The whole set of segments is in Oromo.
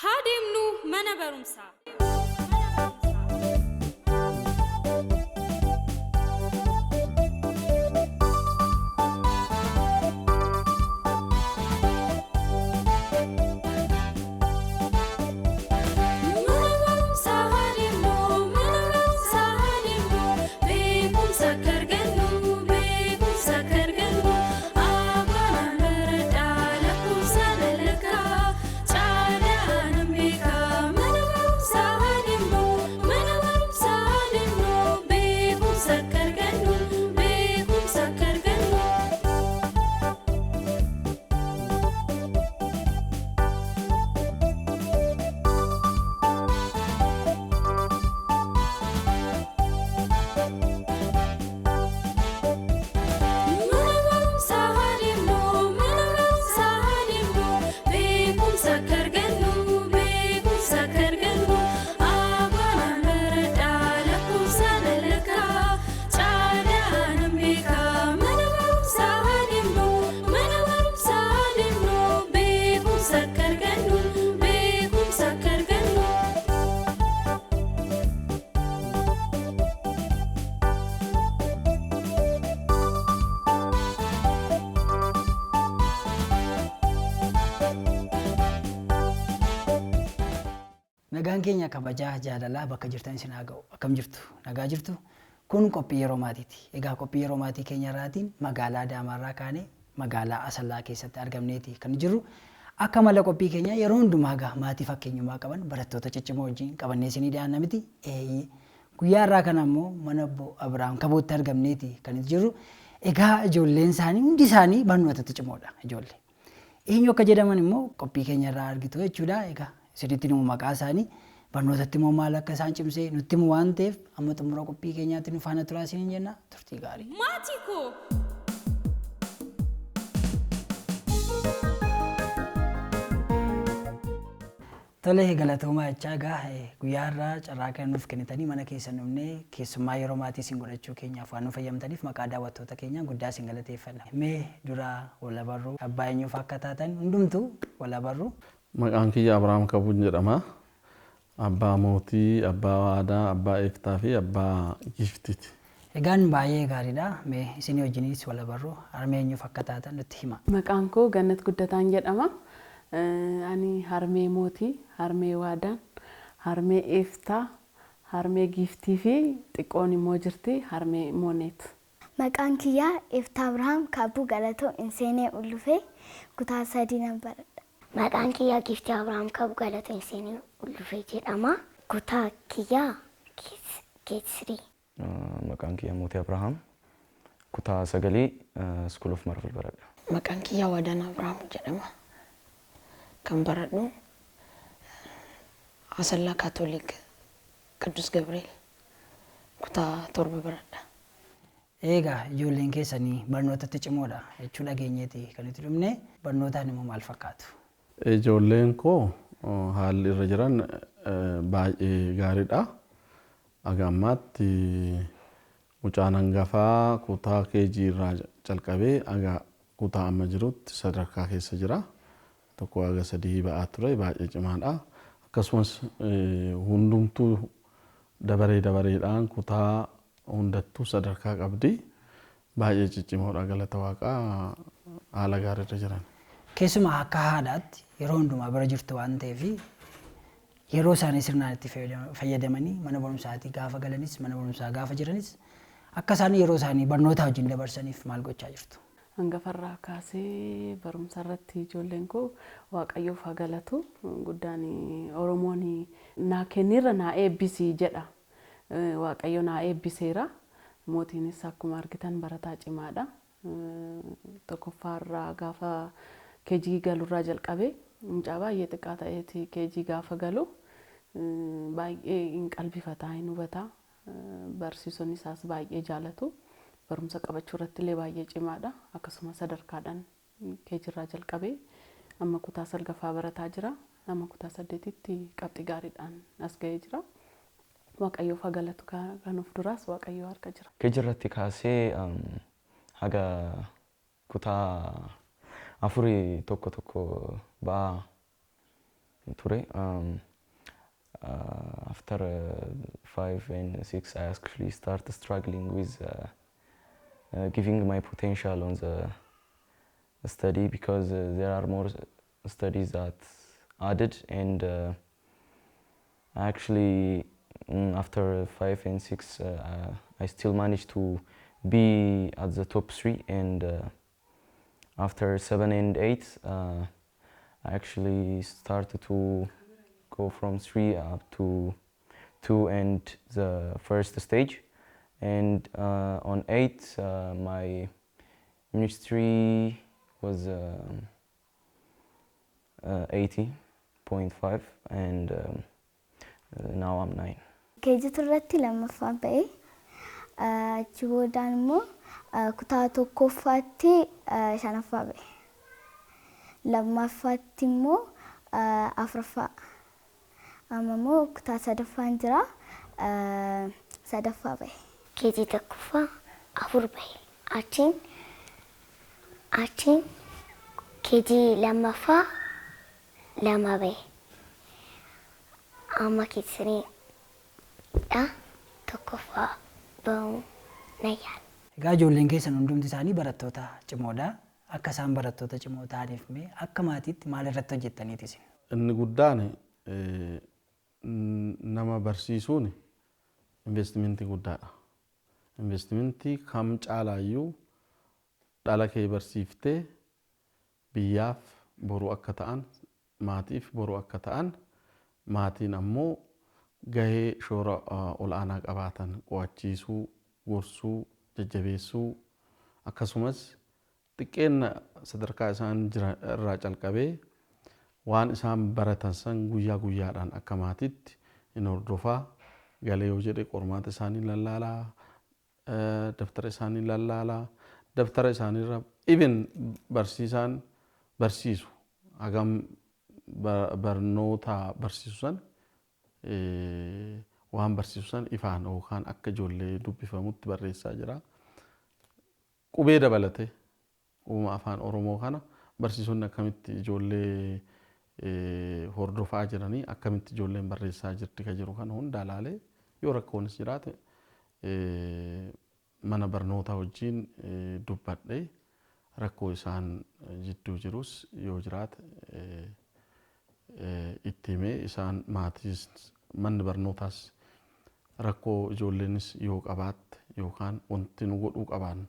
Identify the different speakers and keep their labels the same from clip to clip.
Speaker 1: Haa deemnu mana barumsaa. Mana barumsaa haa deemnu, mana barumsaa haa deemnu, beekumsa akka argannu, beekumsa akka argannu, abbaan baradhaa lakkoofsa lalakkaa, caalaa nan beekaa. Mana barumsaa haa deemnu, mana barumsaa haa deemnu, beekumsa akka argannu, beekumsa akka argannu. Mana barumsaa haa deemnu, mana barumsaa haa deemnu, beekumsa akka argannu, beekumsa akka argannu, abbaan baradhaa lakkoofsa lalakkaa, caalaa nan beekaa. Mana barumsaa haa deemnu, mana barumsaa haa deemnu, beekumsa akka argannu, beekumsa akka argannu.
Speaker 2: Nagaan keenya kabajaa jaalalaa bakka jirtan isin haa ga'u. Akkam jirtu? Nagaa jirtu? Kun qophii yeroo maatiiti. Egaa qophii yeroo maatii keenya irraatiin magaalaa Adaamaarraa kaanee magaalaa Asallaa keessatti argamneeti kan jirru. Akka mala qophii keenya yeroo hundumaa egaa maatii fakkeenyummaa qaban barattoota ciccimoo wajjin qabannee isinii dhiyaanna miti. Eeyyee. Guyyaa har'aa kana immoo mana obbo Abiraam Kabootti argamneeti kan jirru. Egaa ijoolleen isaanii hundi isaanii barnootatti cimoodha ijoollee. Eenyu akka jedhaman immoo qophii keenya irraa argitu jechuudha. Egaa isinitti himu maqaa isaanii barnootatti immoo maal akka isaan cimsee nutti himu waan ta'eef amma xumura qophii keenyaatti nu faana turaa isiniin jenna turtii gaarii.
Speaker 1: Maatii koo.
Speaker 2: Tole, galatoomaa jechaa egaa guyyaa har'aa carraa kana nuuf kennitanii mana keessan dhufnee keessummaa yeroo maatii isin godhachuu keenyaaf waan nu fayyamtaniif maqaa daawwattoota keenyaan guddaa isin galateeffanna. Mee dura wal abarru, abbaa eenyuuf akka taatan hundumtuu wal abarru.
Speaker 3: Maqaan kiyya Abiraam Kabuun jedhama. Abbaa Mootii, Abbaa Waadaa, Abbaa Eeftaa fi Abbaa Giiftiiti.
Speaker 2: Egaan baay'ee gaariidha. Mee isinii wajjinis wal abarru, harmee eenyuuf akka taatan nutti hima.
Speaker 4: Maqaan koo Gannat Guddataan jedhama. Ani harmee Mootii, harmee Waadaan, harmee Eeftaa, harmee Giiftii fi xiqqoon immoo jirti harmee Mooneet.
Speaker 5: Maqaan kiyyaa Eeftaa Abrahaam Kaabbuu Galatoo Inseenee Ullufee, kutaa 3 nan baradha.
Speaker 6: Maqaan kiyyaa Giiftii Abrahaam Kaabbuu Galatoo Inseenee Ullufee jedhama. Kutaa kiyyaa K3.
Speaker 7: Maqaan kiyya Mootii Abrahaam, kutaa 9 School of Marvel baradha.
Speaker 8: Maqaan kiyyaa Waadaan Abrahaam jedhama. Kan baradhu Asallaa Kaatolik Qidus Gabriel kutaa 7 baradha.
Speaker 2: Egaa ijoolleen keessanii barnootatti cimoodha jechuu dhageenyeeti kan nuti dhufne, barnootaan immoo maal fakkaatu?
Speaker 3: Ijoolleen koo haalli irra jiran baay'ee gaariidha. Aga ammaatti mucaan hangafaa kutaa KG irraa calqabee aga kutaa amma jirutti sadarkaa keessa jira. 1 haga 3 ba'aa ture, baay'ee cimaadha. Akkasumas hundumtuu dabaree dabareedhaan kutaa hundattuu sadarkaa qabdi. Baay'ee ciccimoodha, galata waaqaa haala gaariirra jiran.
Speaker 2: Keessumaa akka haadhaatti yeroo hundumaa bira jirtu waan ta'eef yeroo isaanii sirnaan itti fayyadamanii mana barumsaatii gaafa galanis mana barumsaa gaafa jiranis akka isaan yeroo isaanii barnoota wajjin dabarsaniif maal gochaa jirtu?
Speaker 4: Hangafarraa kaasee barumsa irratti ijoolleen koo Waaqayyoof haa galatu. Guddaan Oromoon naa kennirra naa eebbisi jedha. Waaqayyo naa eebbiseera. Mootiinis akkuma argitan barataa cimaadha. Tokkoffaarraa gaafa KG galurraa jalqabee mucaa baay'ee xiqqaa ta'eeti KG gaafa galu baay'ee hin qalbifataa, hin hubataa. Barsiisonni isaas baay'ee jaalatu. Barumsa qabachuu irratti illee baay'ee cimaadha. Akkasuma sadarkaadhaan KG irraa jalqabee amma kutaa 9ffaa barataa jira. Amma kutaa 8tti qabxii gaariidhaan as ga'ee jira. Waaqayyoof haa galatu, kan of duraas Waaqayyoo harka jira.
Speaker 7: KG irratti kaasee haga kutaa afurii tokko tokko ba'aa ture. After 5 and 6, I actually start struggling with giving my potential on the study because there are more studies that added, and actually after 5 and 6 I still managed to be at the top 3, and after 7 and 8 I actually started to go from 3 up to 2 and the first stage, and on 8 my ministry was 80.5, and now I'm 9.
Speaker 5: KG irratti lammaffaan ba'e. Achi boodaan immoo kutaa tokkoffaatti shanaffaa ba'e. Lammaffaatti immoo afuraffaa. Amma immoo kutaa sadaffaan jira. Sadaffaa ba'e.
Speaker 6: KG tokkoffaa afur bahe. Achiin KG lammaffaa lama bahe. Amma KG threedha, tokkoffaa bahuu na yaala.
Speaker 2: Egaa ijoolleen keessan hundumti isaanii barattoota cimoodha. Akka isaan barattoota cimoo ta'aniif mee akka maatiitti maal irratti hojjettaniiti isin?
Speaker 3: Inni guddaan nama barsiisuun investimentii guddaadha. Investimentii kam caalaayyuu dhala kee barsiiftee biyyaaf boru akka ta'an, maatiif boru akka ta'an, maatiin ammoo gahee shoora ol'aanaa qabaatan qo'achiisuu, gorsuu, jajjabeessuu, akkasumas xiqqeenna sadarkaa isaan jiran irraa calqabee waan isaan baratan san guyyaa guyyaadhaan akka maatiitti hin hordofaa. Galee yoo jedhe qormaata isaanii lallaalaa, daftara isaanii lallaalaa, daftara isaaniirra even barsiisaan barsiisu hagam barnoota barsiisu san, waan barsiisu san ifaan yookaan akka ijoollee dubbifamutti barreessaa jira. Qubee dabalatee uuma Afaan Oromoo kana barsiisonni akkamitti ijoollee hordofaa jiranii, akkamitti ijoolleen barreessaa jirti ka jiru kana hunda ilaalee, yoo rakkoonis jiraate mana barnootaa wajjin dubbadhee, rakkoo isaan jidduu jirus yoo jiraate itti himee, isaan maatiis manni barnootaas rakkoo ijoolleenis yoo qabaatte yookaan wanti nu godhuu qabaannu,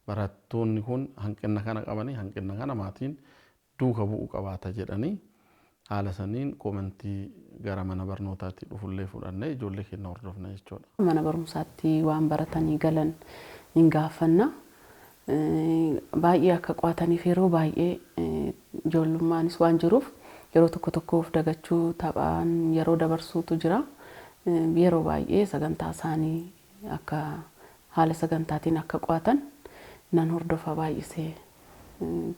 Speaker 3: barattoonni kun hanqina kana qabanii, hanqina kana maatiin duuka bu'uu qabaata jedhanii, haala saniin commentii gara mana barnootaatti dhufullee fudhannee ijoollee keenya hordofna jechuudha.
Speaker 4: Mana barumsaatti waan baratanii galan hin gaafanna. Baay'ee akka qo'ataniif yeroo baay'ee ijoollumaanis waan jiruuf yeroo tokko tokko of dagachuu, taphaan yeroo dabarsuutu jira. Yeroo baay'ee sagantaa isaanii akka haala sagantaatiin akka qo'atan nan hordofa baay'isee.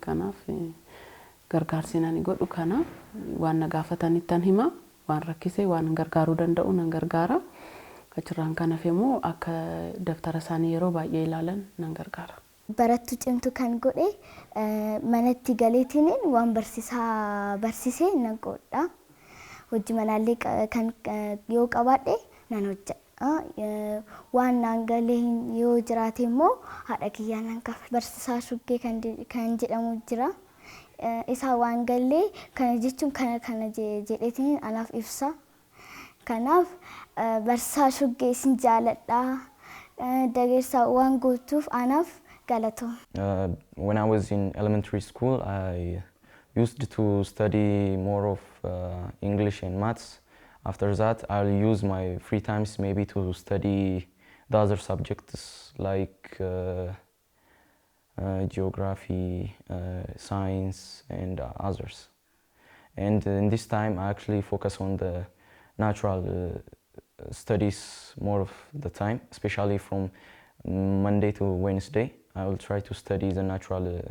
Speaker 4: Kanaaf gargaarsi nani godhu kana, waan na gaafatanittan hima, waan rakkise, waan gargaaruu danda'u nan gargaara. Achirraan kan hafe immoo akka daftara isaanii yeroo baay'ee ilaalan nan gargaara.
Speaker 5: Barattuu cimtuu kan godhe manatti galeetiin waan barsiisaa barsiisee nan godha. Hojii manaallee kan yoo qabaadhe nan hojjedha. Waan naan galee yoo jiraate immoo haadha kiyyaa nan kafa. Barsiisaa Shuggee kan jedhamu jira. Isaa waan galee kana jechuun kana kana jedheetiin anaaf ibsa. Kanaaf barsiisaa Shuggee isin jaaladha. Dageessaa waan gootuuf anaaf galatooma.
Speaker 7: When I was in elementary school, I used to study more of English and maths. After that, I'll use my free times maybe to study the other subjects like geography, science, and others. And in this time, I actually focus on the natural studies more of the time, especially from Monday to Wednesday. I will try to study the natural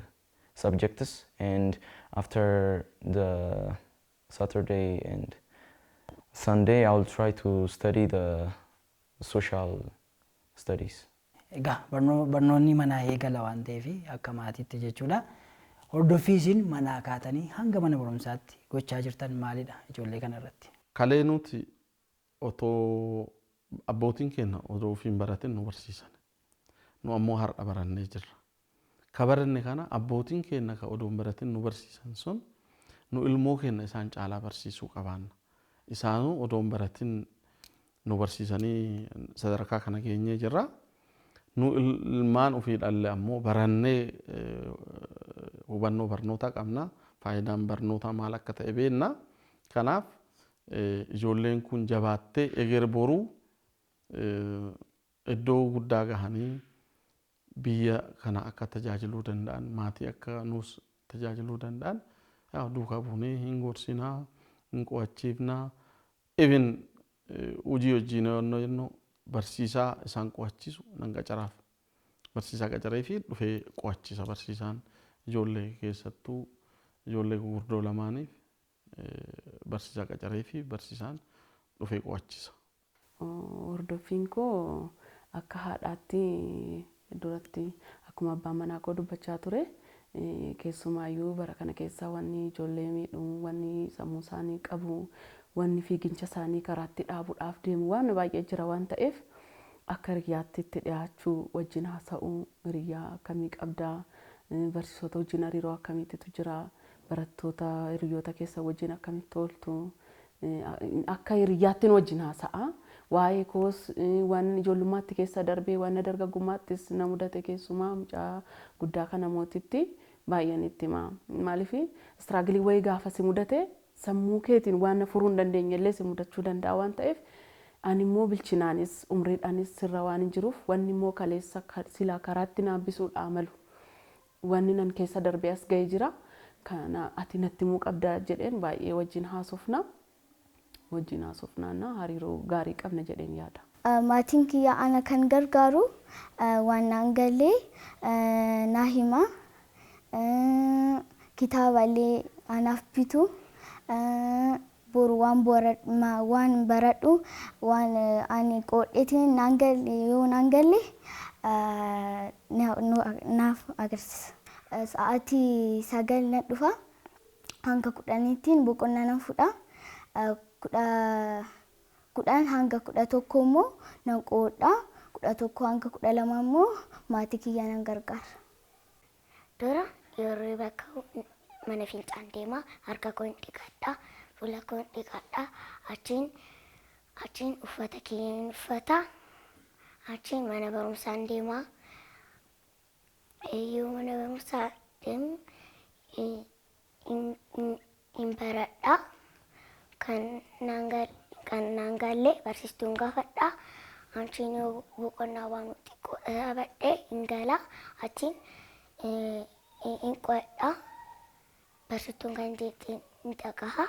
Speaker 7: subjects, and after the Saturday and Sunday, I will try to study the social studies.
Speaker 2: Egaa barnoonni manaa eegala waan ta'eef akka maatiitti jechuudha. Hordoffii isin manaa kaatanii hanga mana barumsaatti gochaa jirtan maalidha ijoollee kanarratti?
Speaker 3: Kalee nuti otoo abbootiin keenya otoo ofii hin baratin nu barsiisan. Nu ammoo har'a barannee jirra. Ka baranne kana abbootiin keenya ka odoo hin baratin nu barsiisan sun nu ilmoo keenya isaan caalaa barsiisuu qabaanna. Isaanuu odoo hin baratin nu barsiisanii sadarkaa kana geenyee jirra. Nu ilmaan ofii dhalle ammoo barannee hubannoo barnootaa qabna. Faayidaan barnootaa maal akka ta'e beekna. Kanaaf ijoolleen kun jabaattee eger boruu iddoo guddaa gahanii biyya kana akka tajaajiluu danda'an, maatii akka nuus tajaajiluu danda'an duukaa buunee hin gorsinaa, hin qo'achiifnaa. Even hojii wajjin yoo jennu barsiisaa isaan qo'achiisu nan qacaraaf. Barsiisaa qacaree fi dhufee qo'achiisa barsiisaan ijoollee keessattuu ijoollee gurguddoo lamaaniif barsiisaa qacaree fi barsiisaan dhufee qo'achiisa.
Speaker 4: Hordoffiin koo akka haadhaatti duratti akkuma abbaan manaa koo dubbachaa ture, keessumaayyuu bara kana keessa wanni ijoollee miidhu, wanni sammuu isaanii qabu, wanni fiigincha isaanii karaatti dhaabuudhaaf deemu waan baay'ee jira waan ta'eef, akka hiriyaatti itti dhiyaachuu, wajjin haasa'uu, hiriyaa akkamii qabdaa, barsiisota wajjin hariiroo akkamiitu jira, barattoota hiriyoota keessa wajjin akkamitti ooltu, akka hiriyaattiin wajjin haasa'a. Waa'ee koos waan ijoollummaatti keessa darbee, waan dargaggummaattis na mudate, keessumaa mucaa guddaa kana mootitti baay'een itti hima. Maaliif struggle wayii gaafa si mudate sammuu keetiin waan furuu hin dandeenye illee si mudachuu danda'a waan ta'eef, ani immoo bilchinaanis umriidhaanis sirra waan hin jiruuf, wanni immoo kaleessa silaa karaatti na hambisuudhaa malu wanni nan keessa darbee as ga'ee jira. Kana ati natti himuu qabda jedheen baay'ee wajjin haasofna. Wajjin haasofnaanna hariiroo gaarii qabna jedheen yaada.
Speaker 5: Maatiin kiyya ana kan gargaaru waan naan galee naa hima. Kitaaba illee anaaf bitu. Boru waan baradhu waan ani qoodheetiin naan galle yoo naan galle naaf agarsiisa. Sa'aatii 9 nan dhufa. Hanga 10ttiin boqonnaa nan fudha. 10 hanga 11 immoo nan qoodha. 11 hanga 12 immoo maatii kiyya nan gargaara.
Speaker 6: Dura yeroo bakka mana fincaan deema, harka koo hin dhiqadha, fuula koo hin dhiqadha, achiin uffata kiyya hin uffata, achiin mana barumsaan deema. Yoo mana barumsaa deemu hin baradha. Kan naan galle barsiistuun gaafadha. Achiin yoo boqonnaa waan xiqqoo dhaabadhee hin gala. Achiin hin qo'adha. Barsiistuun kan jette hin dhagaha.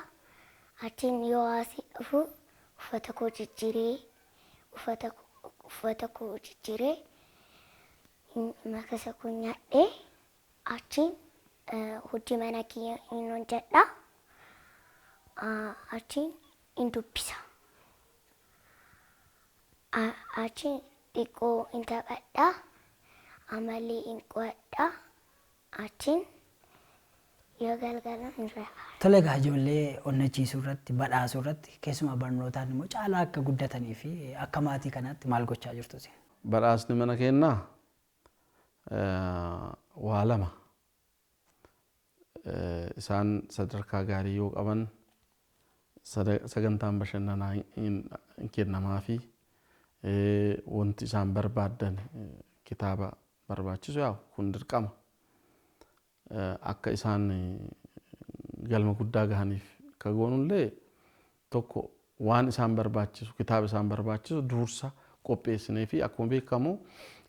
Speaker 6: Achiin yoo asii dhufu uffata koo jijjiiree makasa koo nyaadhee achiin hojii mana kiyya hin hojjedha. Achiin hin dubbisa. Achiin xiqqoo hin taphadha. Amallee hin qo'adha. Achiin yoo galgala hin rafa.
Speaker 2: Tole egaa, ijoollee onnachiisuu irratti, badhaasuu irratti, keessumaa barnootaan immoo caalaa akka guddatanii fi akka maatii kanaatti maal gochaa jirtu isin?
Speaker 3: Badhaasni mana keenyaa waa lama. Isaan sadarkaa gaarii yoo qaban sagantaan bashannanaa hin kennamaafi, wanti isaan barbaadan kitaaba barbaachisu yaa kun dirqama. Akka isaan galma guddaa gahaniif ka goonullee tokko waan isaan barbaachisu, kitaaba isaan barbaachisu dursa qopheessinee fi akkuma beekamu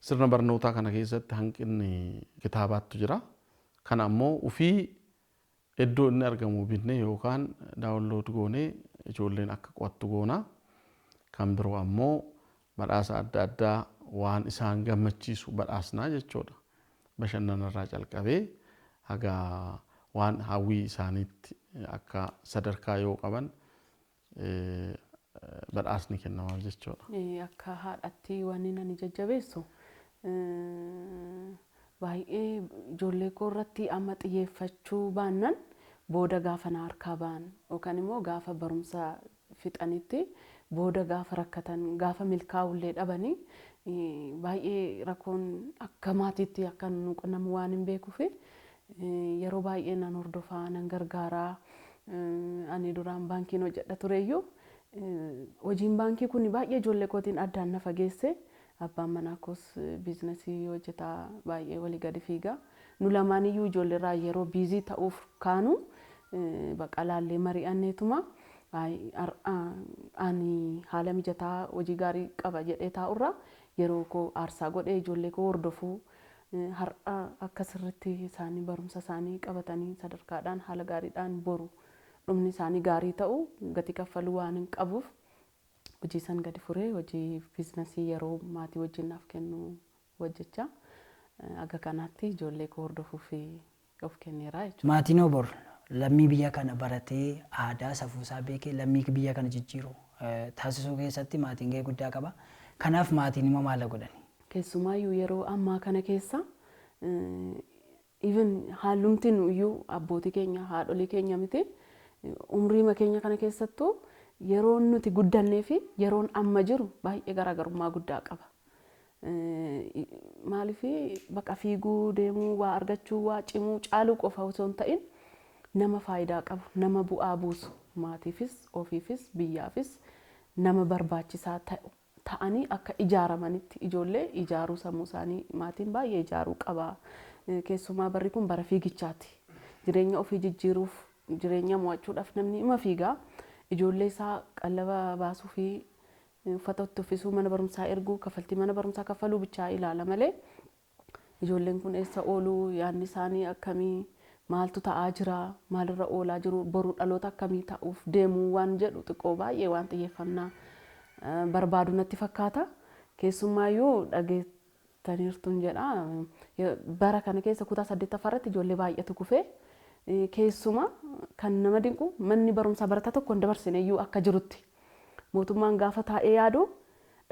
Speaker 3: sirna barnootaa kana keessatti hanqinni kitaabaattu jira. Kana ammoo ufii iddoo inni argamu binnee yookaan download goonee ijoolleen akka qo'attu goona. Kan biroo ammoo badhaasa adda addaa waan isaan gammachiisu badhaasnaa jechuudha. Bashannanarraa calqabee haga waan hawwii isaaniitti akka sadarkaa yoo qaban. Badhaasni kennamaaf jechuudha.
Speaker 4: Akka haadhatti waan ani jajjabeessu baay'ee ijoollee koo irratti amma xiyyeeffachuu baannaan booda gaafa na harkaa ba'an yookaan immoo gaafa barumsa fixanitti booda gaafa rakkatan, gaafa milkaa'ullee dhabanii, baay'ee rakkoon akka maatiitti akka nu qunnamu waan hin beekuuf yeroo baay'ee nan hordofaa, nan gargaaraa. Ani duraan baankiin hojjedha tureyyuu, hojiin baankii kun baay'ee ijoollee kootiin addaan na fageesse. Abbaan manaa koos biizinasii hojjetaa, baay'ee walii gadi fiiga. Nu lamaaniyyuu ijoolleerraa yeroo busy ta'uuf kaanu baqa laallee mari'anneetuma, ani haala mijataa hojii gaarii qaba jedhee taa'urra yeroo koo aarsaa godhee ijoollee koo hordofuu, har'a akka sirriitti isaanii barumsa isaanii qabatanii sadarkaadhaan haala gaariidhaan boru dhumni isaanii gaarii ta'u gati kaffaluu waan hin qabuuf, hojii san gadi furee hojii biizinasii yeroo maatii wajjin naaf kennu hojjechaa akka kanaatti ijoollee koo hordofuuf of kenneera jechuudha.
Speaker 2: Maatiin obor lammii biyya kana baratee, aadaa safuusaa beekee lammii biyya kana jijjiiru taasisuu keessatti maatiin gahee guddaa qaba. Kanaaf maatiin immoo maal godhani?
Speaker 4: Keessumaayyuu yeroo ammaa kana keessa even haallumti iyyuu abbootii keenya, haadholii keenya miti, umriima keenya kana keessattuu yeroon nuti guddannee fi yeroon amma jiru baay'ee garaagarummaa guddaa qaba. Maaliif, baqa fiiguu deemuu, waa argachuu, waa cimuu, caaluu qofa osoo hin ta'in, nama faayidaa qabu, nama bu'aa buusu, maatiifis, ofiifis, biyyaafis nama barbaachisaa ta'anii akka ijaaramanitti ijoollee ijaaruu, sammuu isaanii maatiin baay'ee ijaaruu qaba. Keessumaa barri kun bara fiigichaati. Jireenya ofii jijjiiruuf, jireenya mo'achuudhaaf namni ima fiigaa. Ijoollee isaa qallaba baasuu fi uffata itti uffisuu, mana barumsaa erguu, kaffaltii mana barumsaa kaffaluu bichaa ilaala malee, ijoolleen kun eessa ooluu, yaadni isaanii akkamii, maaltu ta'aa jira, maalirra oolaa jiru, boru dhaloota akkamii ta'uuf deemuu waan jedhu xiqqoo baay'ee waan xiyyeeffannaa barbaadu natti fakkaata. Keessumaayyuu dhageettaniirtuun jedha, bara kana keessa kutaa 8ffaa irratti ijoollee baay'eetu kufee, keessuma kan nama dinqu manni barumsaa barataa tokko hin dabarsine iyyuu akka jirutti, mootummaan gaafa taa'ee yaadu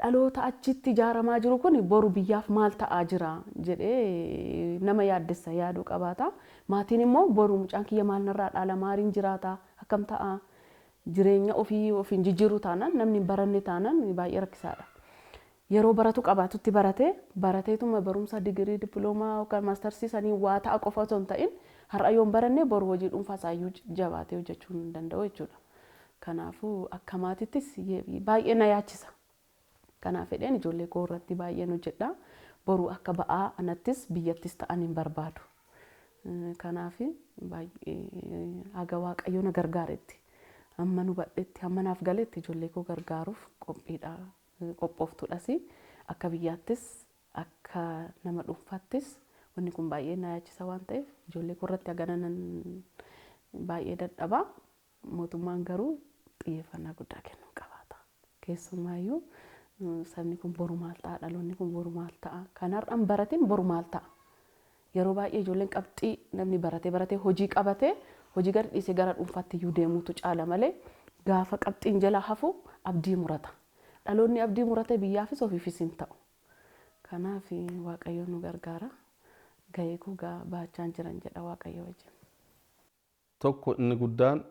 Speaker 4: dhaloota achitti ijaaramaa jiru kun boru biyyaaf maal ta'aa jira jedhee nama yaaddessa yaaduu qabaata. Maatiin immoo boru mucaan kiyya maal narraa dhaala, maaliin jiraata, akkam ta'a, jireenya ofii ofiin jijjiiruu taanaan, namni hin baranne taanaan baay'ee rakkisaadha. Yeroo baratu qabaatutti baratee, barateetuma barumsa digirii, dippiloomaa yookaan maastarsii sanii waa ta'a qofa osoo hin ta'in, har'a yoo hin baranne boru hojii dhuunfaa isaayyuu jabaatee hojjechuu hin danda'u jechuudha. Kanaafuu akka maatittis baay'ee na yaachisa. Kanaaf fedheen ijoollee koo irratti baay'een hojjedha. Boru akka ba'aa anattis biyyattis ta'an hin barbaadu. Kanaaf baay'ee haga Waaqayyo na gargaaretti, hamma nu badhetti, hamma naaf galetti ijoollee koo gargaaruuf qophiidha, qophooftuudhas. Akka biyyaattis, akka nama dhuunfaattis wanni kun baay'ee na yaachisa waan ta'eef ijoollee koo irratti hagana nan baay'ee dadhabaa. Mootummaan garuu xiyyeeffannaa guddaa kennuu qabaata. Keessumaayyuu sabni kun boru maal ta'a, dhaloonni kun boru maal ta'a, kan har'an baratin boru maal ta'a? Yeroo baay'ee ijoolleen qabxii, namni baratee baratee hojii qabatee hojii gadi dhiisee gara dhuunfaatti iyyuu deemuutu caala malee, gaafa qabxiin jala hafu abdii murata. Dhaloonni abdii murate biyyaafis ofiifis hin ta'u. Kanaaf Waaqayyo nu gargaara. Gahee koo baachaan jiran jedha Waaqayyo wajjin.
Speaker 3: Tokko inni guddaan,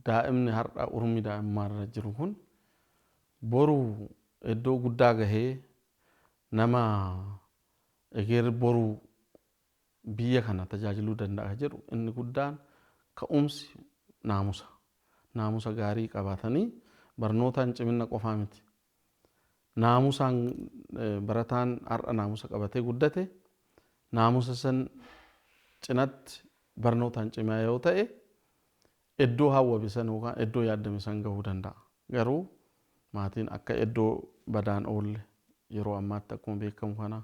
Speaker 3: daa'imni har'a urmi daa'immaarra jiru kun boru iddoo guddaa gahee nama eger boru biyya kana tajaajiluu danda'a jedhu, inni guddaan ka'umsi naamusa. Naamusa gaarii qabaatanii, barnootaan cimina qofaa miti. Naamusaan barataan har'a naamusa qabatee guddate, naamusa san cinatti barnootaan cimaa yoo ta'e, iddoo hawwame san yookaan iddoo yaaddame san gahuu danda'a. Garuu maatiin akka iddoo badaan oolle, yeroo ammaatti akkuma beekamu kana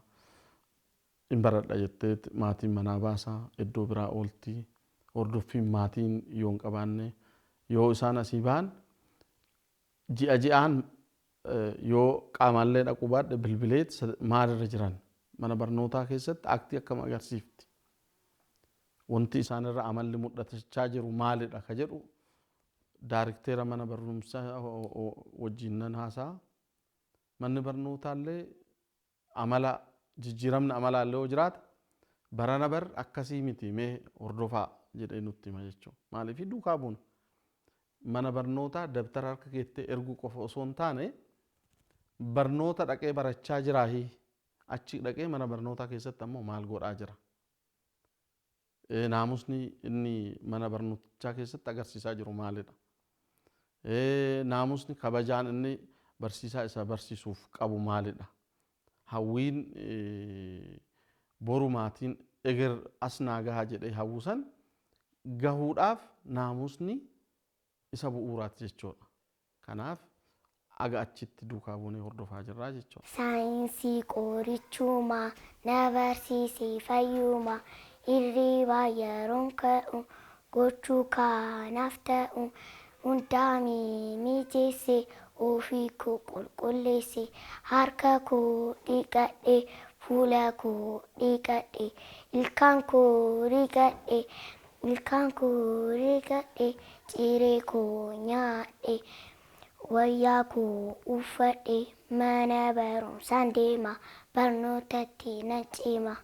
Speaker 3: hin baradha jettee maatiin manaa baasaa, iddoo biraa ooltii, hordoffiin maatiin yoo hin qabaanne, yoo isaan asii ba'an ji'a ji'aan yoo qaamaallee dhaquu baadhe bilbileet maalirra jiran, mana barnootaa keessatti aktii akkam agarsiifti, wanti isaanirra amalli mul'atachaa jiru maalidha ka jedhu. Daarikteera mana barumsaa wajjin nan haasa'a. Manni barnootaallee amala jijjiiramni amalaallee yoo jiraate barana bar akkasii miti, mee hordofaa jedhee nutti hima jechuudha. Maaliif duukaa buuna? Mana barnootaa dabtara harka keettee erguu qofa osoo hin taane, barnoota dhaqee barachaa jiraahi, achi dhaqee mana barnootaa keessatti ammoo maal godhaa jira? Naamusni inni mana barnootichaa keessatti agarsiisaa jiru maalidha? Naamusni kabajaan inni barsiisaa isa barsiisuuf qabu maalidha? Hawwiin boru maatiin eger as naa gaha jedhee hawwu san gahuudhaaf naamusni isa bu'uuraati jechuudha. Kanaaf aga achitti duukaa buunee hordofaa jirraa jechuudha.
Speaker 6: Saayinsii qorichumaa na barsiisee fayyuma, hirribaa yeroon ka'u gochuu kanaaf ta'u hundaa mijeesse, ofii koo qulqulleesse, harka koo dhiqadhe, fuula koo dhiqadhe, ilkaan koo dhiqadhe, ilkaan koo dhiqadhe, ciree koo nyaadhe, wayyaa koo uffadhe, mana barumsaan deema, barnootatti nan cima.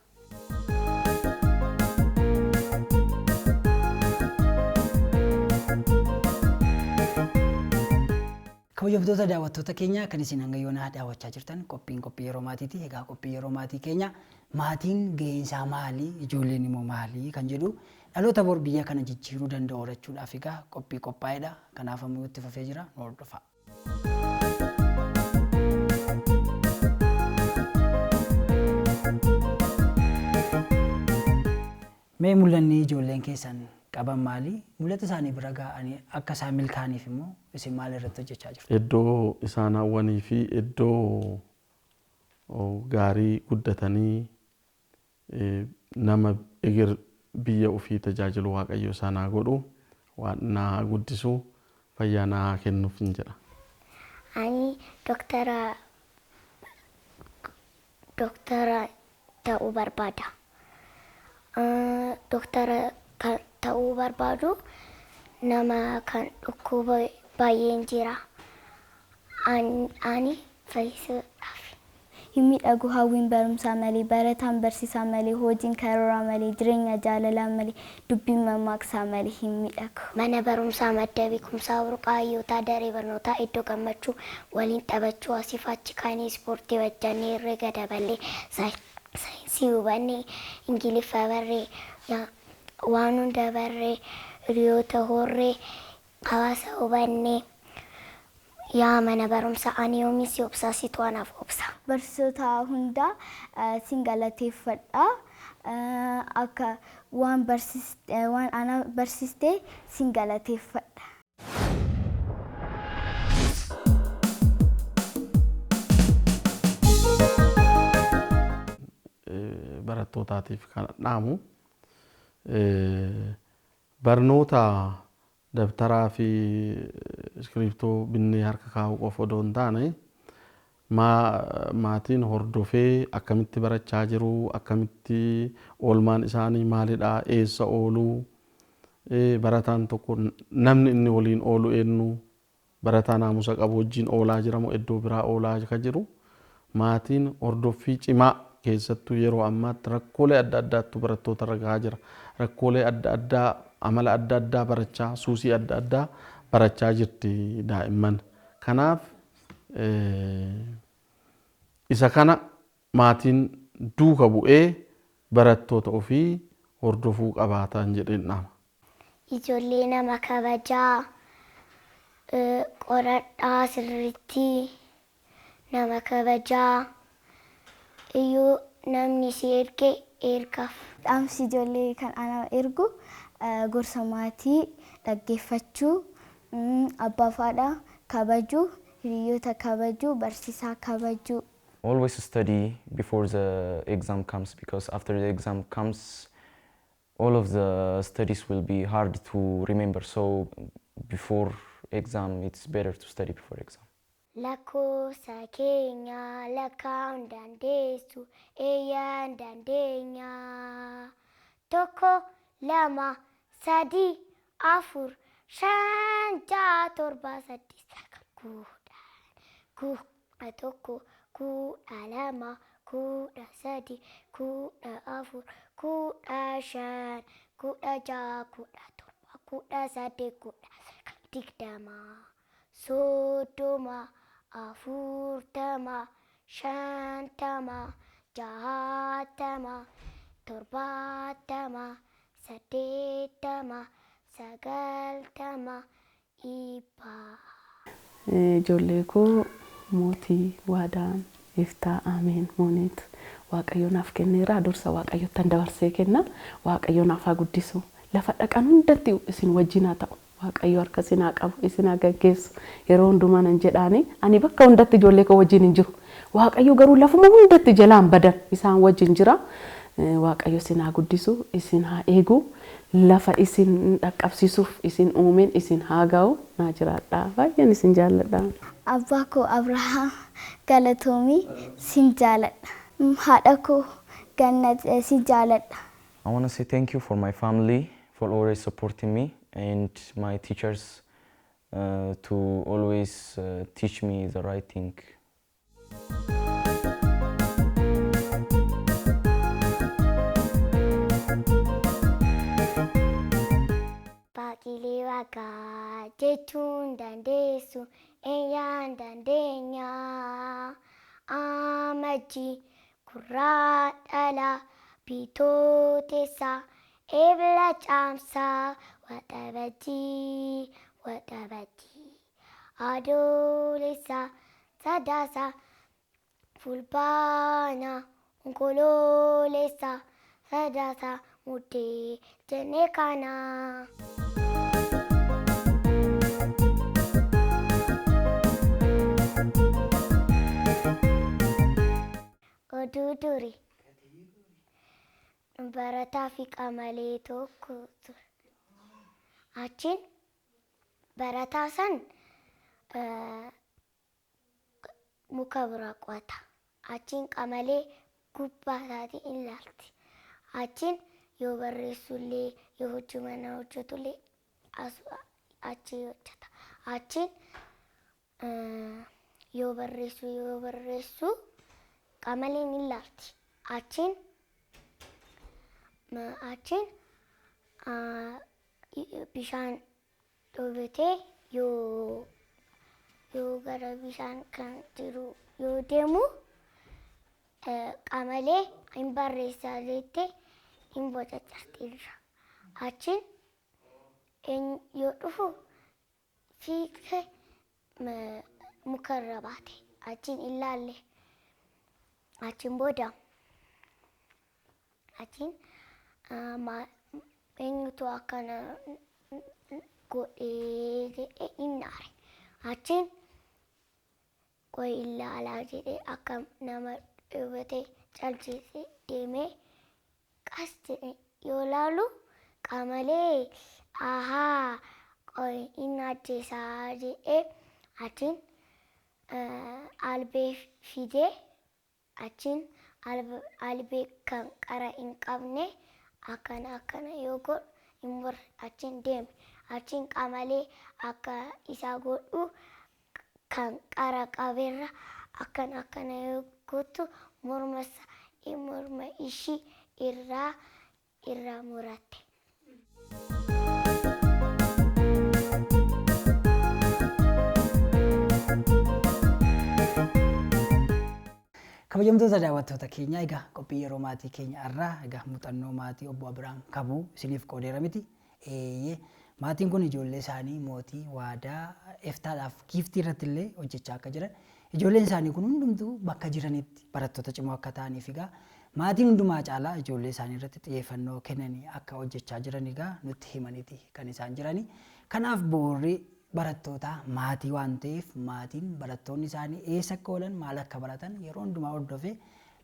Speaker 2: Kabajamtoota daawwattoota keenya kan isin hanga yoonaa daawwachaa jirtan qophiin qophii yeroo maatiiti. Egaa qophii yeroo maatii keenya maatiin gaheen isaa maali, ijoolleen immoo maali kan jedhu, dhaloota bor biyya kana jijjiiruu danda'u horachuudhaaf egaa qophii qophaa'edha. Kanaaf ammoo itti fufee jira, nu hordofaa. Mee mul'anni ijoolleen keessan qaban maali? Mul'ata isaanii bira ga'anii akka isaan milkaa'aniif immoo isin maal irratti hojjechaa jirtu?
Speaker 3: Iddoo isaan hawwanii fi iddoo gaarii guddatanii nama eger biyya ofii tajaajilu Waaqayyo isaan haa godhu, waan naa haa guddisu, fayyaa naa haa kennuuf hin jedha.
Speaker 6: Ani doktara ta'uu barbaada. Doktara kan ta'uu barbaadu nama kan dhukkuba baay'een jira. Ani fayyisuudhaaf.
Speaker 5: Hin miidhagu hawwiin barumsaa malee, barataan barsiisaa malee, hojiin karooraa malee, jireenya jaalalaa malee, dubbiin mammaaksaa malee hin miidhagu.
Speaker 6: Mana barumsaa madda beekumsaa, burqaa hayyootaa, daree barnootaa iddoo gammachuu waliin taphachuu, asiif achi kaanii ispoortii hojjannee, herrega daballee, saayinsii hubannee, ingiliffa barree, waan hunda barree, hiriyoota horree, hawaasa hubannee. Yaa mana barumsaa ani yoomiin si obsaa, situ anaaf obsa.
Speaker 5: Barsiisota hundaa sin galateeffadha. Akka waan waan ana barsiiste sin galateeffadha.
Speaker 3: Barattootaatiif kan dhaamu barnoota dabtaraa fi iskiriptoo binnee harka kaa'uu qofa odoo hin taane, maatiin hordofee akkamitti barachaa jiru, akkamitti oolmaan isaanii maalidha, eessa ooluu, barataan tokko namni inni waliin oolu eenyu, barataa naamusa qabu wajjin oolaa jira moo iddoo biraa oolaa kan jiru, maatiin hordoffii cimaa. Keessattuu yeroo ammaatti rakkoolee adda addaattu barattoota irra gahaa jira. Rakkoolee adda addaa, amala adda addaa barachaa, suusii adda addaa barachaa jirti daa'imman. Kanaaf isa kana maatiin duuka bu'ee barattoota ofii hordofuu qabaatan jedheen dhaama.
Speaker 6: Ijoollee nama kabajaa, qoradhaa sirriitti, nama kabajaa, iyyuu namni si erge ergaaf.
Speaker 5: Dhaamsi ijoollee kan ana ergu gorsa maatii dhaggeeffachuu, abbaa fi haadha kabajuu, hiriyoota kabajuu, barsiisaa kabajuu.
Speaker 7: Always study before the exam comes, because after the exam comes, all of the studies will be hard to remember. So before exam, it's better to study before exam.
Speaker 6: Lakkoofsa keenya lakkaa'uu hin dandeessu, eeyyaa hin dandeenya. 1, 2, 3, 4. shan, ja'a, torba, saddeet, sagal, 10, 11, 12, 13, 14, 15, 16, 17, 18, 19, 20, 30, 40, 50, 60, 70, 80, 90, 100.
Speaker 4: Ijoollee koo Mootii, Waadaan, Iftaa, Ameen, Mooneet Waaqayyo naaf kenneera. Dursa Waaqayyottan dabarsee kenna. Waaqayyo naaf haa guddisu. Lafa dhaqan hundatti isin wajjin haa ta'u. Waaqayyo harka isin haa qabu, isin haa gaggeessu. Yeroo hundumaa nan jedhaani ani bakka hundatti ijoollee koo wajjin hin jiru. Waaqayyo garuu lafuma hundatti jalaan badan isaan wajjin jira. Waaqayyo isin haa guddisu, isin haa eegu. Lafa isin dhaqqabsiisuuf isin uumeen isin haa ga'u. Naa jiraadha. Baay'een isin jaalladha.
Speaker 5: Abbaa koo Abrahaam galatoomii sin jaaladha. Haadha koo Gannat sin jaaladha.
Speaker 7: I want to say thank you for my family for always supporting me and my teachers to always teach me the right thing.
Speaker 6: Baaqilee waaqaa jechuun dandeessu eeyyaan dandeenya. Amajjii gurraa dhala bitootessa ebla caamsaa waxabajjii waxabajjii adoolessa sadaasa fulbaana onkoloolessa sadaasa muddee jennee kana. Oduu durii barataa fi qamalee tokko ture. Achiin barataa san muka bira qota. Achiin qamalee gubbaa isaatii in ilaalti. Achiin yoo barreessullee yoo hojii manaa hojjetullee achi hojjeta. Achiin yoo barreessu yoo barreessu qamaleen in ilaalti. Achiin achiin bishaan dhoobetee yoo yoo gara bishaan kan jiru yoo deemu qamalee hin barreessaa jettee hin bocacarti irra. Achiin yoo dhufu fiigee mukarra baate. Achiin ilaalle. Achiin booda achiin eenyutu akkana godhee jedhee hin aare. Achiin qoy ilaalaa jedhee akka nama dhoobate calchisee deemee qas jedhee yoo laalu qamalee ahaa qoy hin ajjeesaa jedhee achiin albee fidee achiin albee kan qara hin qabne akkana akkana yoo godhu hin murre achiin deeme. Achiin qamalee akka isaa godhu kan qara qabeerra akkana akkana yoo gootu morma morma ishii irraa irraa muratte.
Speaker 2: Kabajamtoota daawwattoota keenya, egaa qophii yeroo maatii keenya irraa egaa muuxannoo maatii obbo Abiraam Kabuu isiniif qoodeera miti. Eeyyee, maatiin kun ijoollee isaanii Mootii, Waadaa, Eftaadhaaf Giiftii irratti illee hojjechaa akka jiran, ijoolleen isaanii kun hundumtuu bakka jiranitti barattoota cimoo akka ta'aniif egaa maatiin hundumaa caalaa ijoollee isaanii irratti xiyyeeffannoo kennanii akka hojjechaa jiran egaa nutti himaniiti kan isaan jirani. Kanaaf bu'uurri barattoota maatii waan ta'eef maatiin barattoonni isaanii eessa akka oolan, maal akka baratan yeroo hundumaa hordofee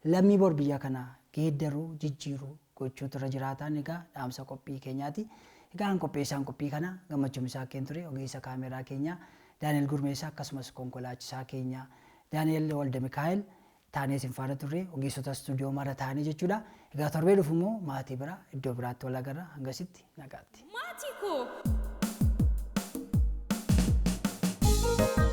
Speaker 2: lammii bor biyya kana geeddaruu jijjiiruu gochuutu irra jiraataan egaa dhaamsa qophii keenyaati. Egaa qopheessaan qophii kana Gammachuun isaa keen ture, ogeessa kaameraa keenya Daani'el Gurmeessaa akkasumas konkolaachisaa keenya Daani'el Walde Mikaa'el taanee isin faana turre, ogeessota istuudiyoo mara taanee jechuudha. Egaa torbee dhufu immoo maatii bira iddoo biraatti wal agarra, hangasitti nagaatti.
Speaker 1: Maatii koo. Thank you.